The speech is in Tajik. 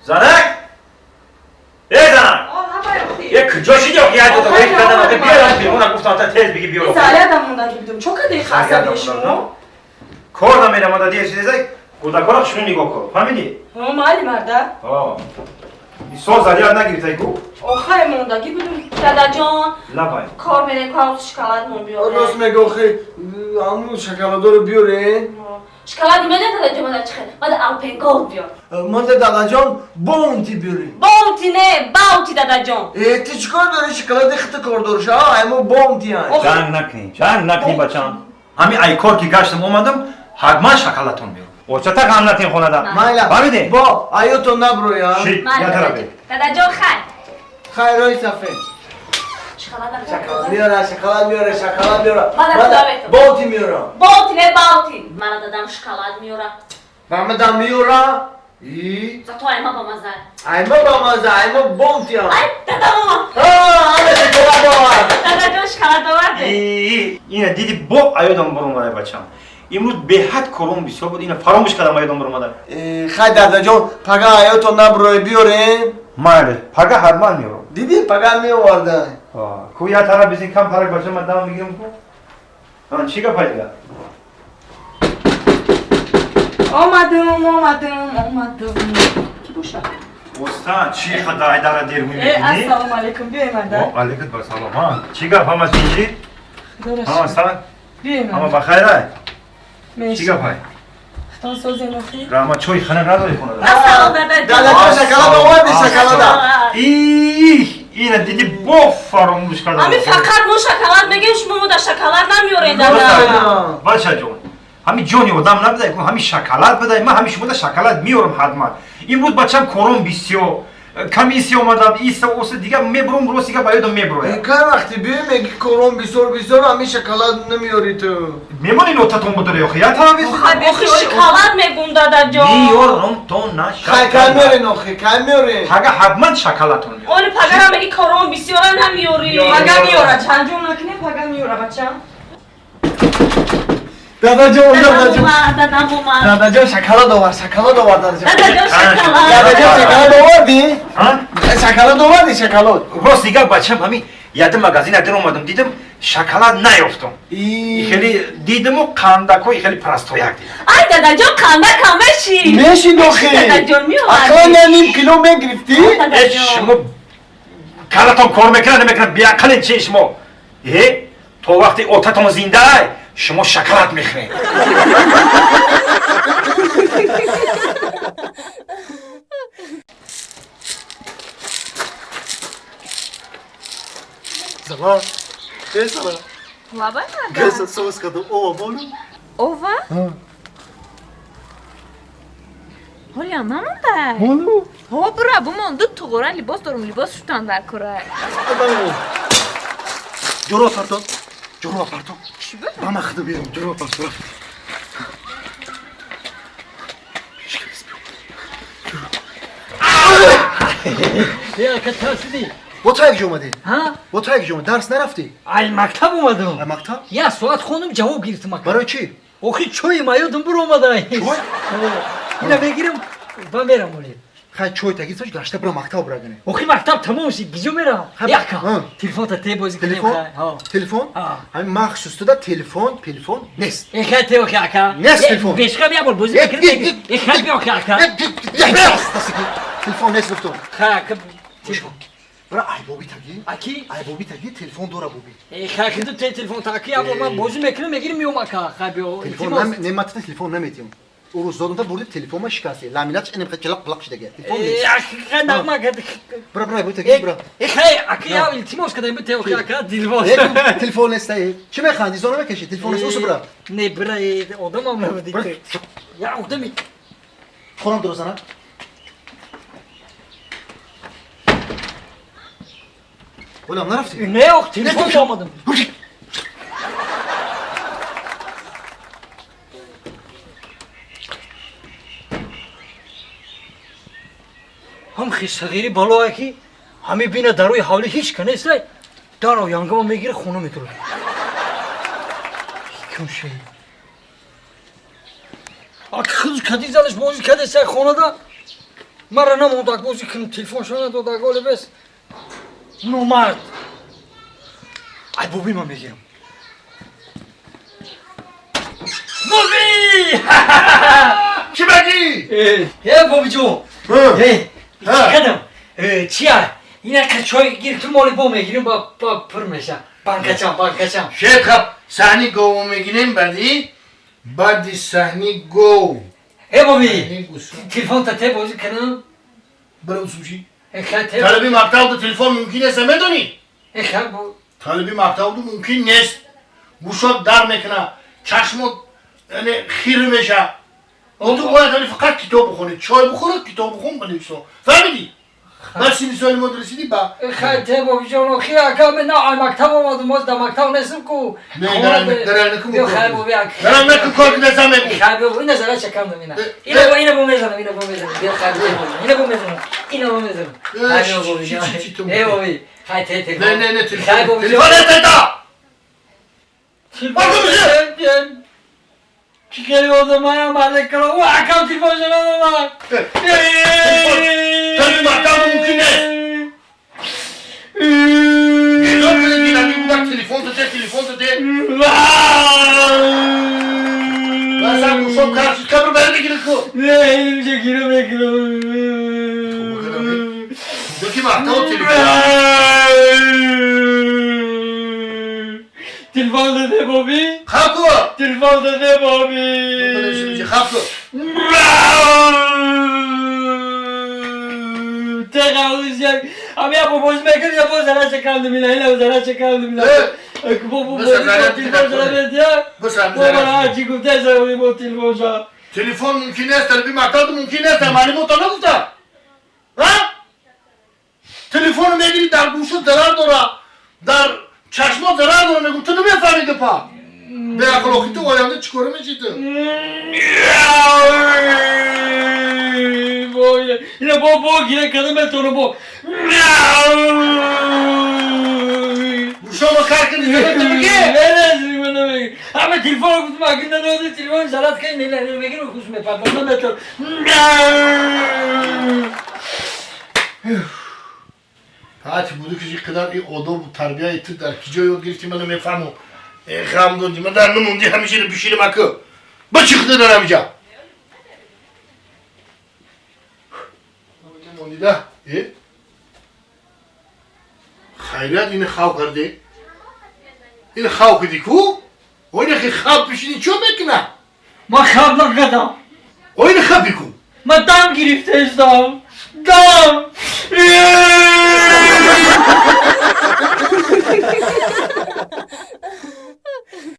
Занак! Эй занак! Е куҷо шиди охи як дото век кардам охи биёрам беруна гуфтам та тез биги биёр. Зарядам мондаги будум. Чо кадаи хасаби шумо? Кор намерам ада дер шидезай кӯдакора шуну нигоҳ кун. Фаҳмидӣ? Ҳо, майли марда. Ҳо. Мисол заряд нагирифтай ку? Охай мондаги будум. Дадаҷон, Лабай. Кор мерем, ку шоколад мон биёре. Рост мега охи, ҳамун шоколадоро биёре. Шоколад меда дадаҷон мада чихе? Мада Алпен Голд биёр. Мада дадаҷон Баунти биёре. Баунти не, Баунти дадаҷон. Э, ту чӣ кор дорӣ шоколади хита кор дориш? А, аймо Баунти ай. Ҷанг накунӣ, ҷанг накунӣ бачам. Ҳамин ай кор ки гаштам омадам, ҳатман шоколадтон биёр. Очата ғам натин хонада. Майла. Фаҳмидӣ? Бо, аётон наброя. Ши, я тарафе. Дадаҷон хай. Хай рои сафед. Шоколад Миёра, шоколад миёра, шоколад миёра. Мана куда Баунти миёра. Баунти не Баунти. Мана дадам шоколад миёра. Мамадам миёра. И Зато айма ба маза. Айма ба маза, айма Баунти ам. Ай, дадам омад. А, ана шоколад овард. Дадаҷон шоколад оварде. Ина диди бо аёдам баромада бачам. Имрӯз беҳад кором бисёр буд, ина фаромӯш кардам аёдам баромада. Хай дадаҷон, пага аётон наброя биёрем. Майли, пага ҳатман меёрам. Дидӣ пага меоварда. Ку я тараф бизин кам тарак бачам ман дам мегирам ку. Чӣ гап дига? Омадум, омадум, омадум. Ки боша? Оста, чӣ қадар айдара дер мебинӣ? Ассалому алайкум, биёй марда. О, алайкум ассалом. Ҳа, чӣ гап ҳама тинҷӣ? Ҳама са? Биёй Ҳама ба хайр ай? Чӣ гап ай? Хитон созем охи? Раҳмат, чой хана надорӣ хонада? Ассалом дадаҷон. Дадаҷон шоколад оварди шоколада. Иҳ, ина диди бо фаромӯш кардам. Ами фақат мо шоколад мегем, шумо мо да шоколад намеоред дада. Бачаҷон, ҳами ҷони одам набудай, ҳами шоколад будай, ман ҳами шумода шоколад меорам ҳатман. Имрӯз бачам кором бисёр. Комиссия омадам, иса оса дига мебурам, рост дига ба ёдам мебурояд. Кай вақти биёй меги кором бисёр бисёр, ҳами шоколад намеёри ту. Мемони нотатон будори охи, я тавиз. Охи шоколад мегум дадаҷон. Меёрам то на Хай кай меорен охи, кай меорен? Пага ҳатман шоколадтон меорам. Оли пагара меги кором бисёра намеёри. Пага меёра, чанҷон накунем, пага меёра бачам. Дадаҷон, дадаҷон. Дадам омад. Дадаҷон шоколад овард, шоколад овард дадаҷон. Дадаҷон шоколад. Дадаҷон шоколад оварди? Ҳа? Шоколад оварди, шоколад. Рост дига бачам ҳами яди магазин адир омадам, дидам шоколад наёфтам. Хеле дидаму қандакҳои хеле простояк дидам. Ай дадаҷон қандак ҳам меши. Мешид охи. Дадаҷон меоварди. Ақлан я ним кило мегирифтӣ? Э, шумо калатон кор мекунад, намекунад, беақлен чи шумо? Э, то вақти отатон зиндаай, шумо шоколад мехӯред. Зала, э зала. Лабай марда. Геса соскаду ова болу. Ова? Ҳолиам намонда. Болу. Ҳо бура бумон ду туғора либос дорум либос шутан дар кора. Ҷоро партон. Ҷоро партон. Чӣ бу? Мама хиду берам ҷоро партон. Я тарсидӣ. Бо ту як ҷо омадӣ? Ҳа? Бо ту як ҷо омадӣ? Дарс нарафтӣ? Ай мактаб омадам. Ай мактаб? Я соат хондум ҷавоб гирифтам ака. Барои чӣ? Охи чойи маёдум бур омадай. Чой? Ина мегирам ва мерам оли. Хай чой та гирифташ гашта бира мактаб бирагане. Охи мактаб тамом шид гиҷо мерам? Яка. Телефон та те бозӣ кунем Телефон? хай. Ҳо. Телефон? Ҳамин махсус туда телефон, телефон нест. Э хай те охи ака. Нест телефон. Бешқа бия бор бозӣ мекунем. Э хай бия охи ака. Телефон нест гуфтам. Хай ака. Телефон. Бира айбоби таги. Аки? Айбоби таги телефон дора боби. Э хай хиду те телефон та аки я бор ман бозӣ мекунам мегирим миём ака. Хай биё. Телефон не ман телефон наметиём. Ӯ рӯз додам та бурди телефонма шикасти. Ламинатш инем хай чалақ палақ шидаги. Телефон нест. Хай нағма кард. Бира бира айбоби таги бира. Э хай аки я илтимос кардам бу те охи ака дилбоз. Телефон нест эй. Чӣ механди? Зона мекаши? Телефон нест усу бира. Не бира одамам набуди. Я одами. Хонам дурозана. Олам нарафтӣ? Не ох телефон омадам. Ҳам хисағири балое ки ҳами бина дар рӯи ҳавлӣ ҳеч ка нестай дар оянгама мегира хона метурад. Кунши. Ак худ кади занаш бозӣ кардесай хонада. Мара намондак бозӣ кунам, телефоншо надодак, оле бес. Номард. Ай боби ман мегирам. Боби! Чӣ багӣ? Э, боби ҷон. Э, чӣ кардам? Э, чия? Ина чой гирифтум, моли бо мегирим, ба пур меша. Банкачам, банкачам. Шед хаб, саҳни гову мегирем баъди? Баъди саҳни гов. Э, боби, телефон та те бозӣ кунам? Бара суши. Э, хай те. Талаби мактаб телефон мумкин нест, медонӣ? Э, хай бо. Талаби мактаб мумкин нест. Гӯшот дар мекуна, чашмот яъне хир меша. Ту бояд ҳали фақат китоб бихонӣ, чой бихӯрӣ, китоб бихон, бинависо. Фаҳмидӣ? Баъд синни соли мо расидӣ ба. Хай те боби ҷон, охи ака мен на ай мактаб омадум, боз дар мактаб нестам ку. Не, дарайнаку. Биё хай боби ак. Дарайнаку кор кида мегӯ. Хай биё, ина зара чакам ина. Ина бо ина бо мезанам, ина бо мезанам. Биё хай боби, ина бо мезанам. Ина бо мезанам. Хай биё боби ҷон. Э боби, хай те те. Не, не, не, телефон. Хай боби. Телефон не та. Чӣ кери одамая мардакара? О, акам телефон шанадома. Талаби мактаб мумкин нест. Бедор кунед динами будак телефон те, телефон те. Басан гӯшом кард, кабр бар мегирад ку. Не, инҷа гира мегирам. Дуки мактаб телефон. Телефон даде боби? Хаб ку. Телефон даде боби. Хаб ку. Теғалиш ами я бобоз мекунам, я боз зара чакандум ина, ина зара чакандум ина. Бобо телефон зара медия. Бобо ҳарчи гуфта зара бо телефонша. Телефон мумкин нест, талаби мактаб мумкин нест, маълумот нагуфта. Ҳа? Телефон мегири дар гӯшот зарар дора, дар чашмот зарар дора, мегӯм ту намефаҳмӣ гапа. Беақл охи ту оянда чӣ кора мешӣ ту? Ина бо бо гира кардам метавонам бо. Гӯшома кар кардӣ, мегӣ? Не, ҳама телефон гуфтам, агар надоди телефон зарар кардӣ, не, не, мегирам хус мепардам, наметавонам. Ҳарчи буду ки қадар ин одобу тарбияи ту дар ки ҷо ёд гирифтӣ, ман намефаҳмам. Ғам додӣ, ман дар намонди ҳамеша бишинам аку. Ба чӣ худа дар ҳамиҷа? Мондида? Э? Хайрият ини хав карде? Ини хав кардӣ ку? Оина хи хав бишинӣ чо мекуна? Ман хав накардам. Оина хапи ку? Ман дам гирифтаистам. Дам!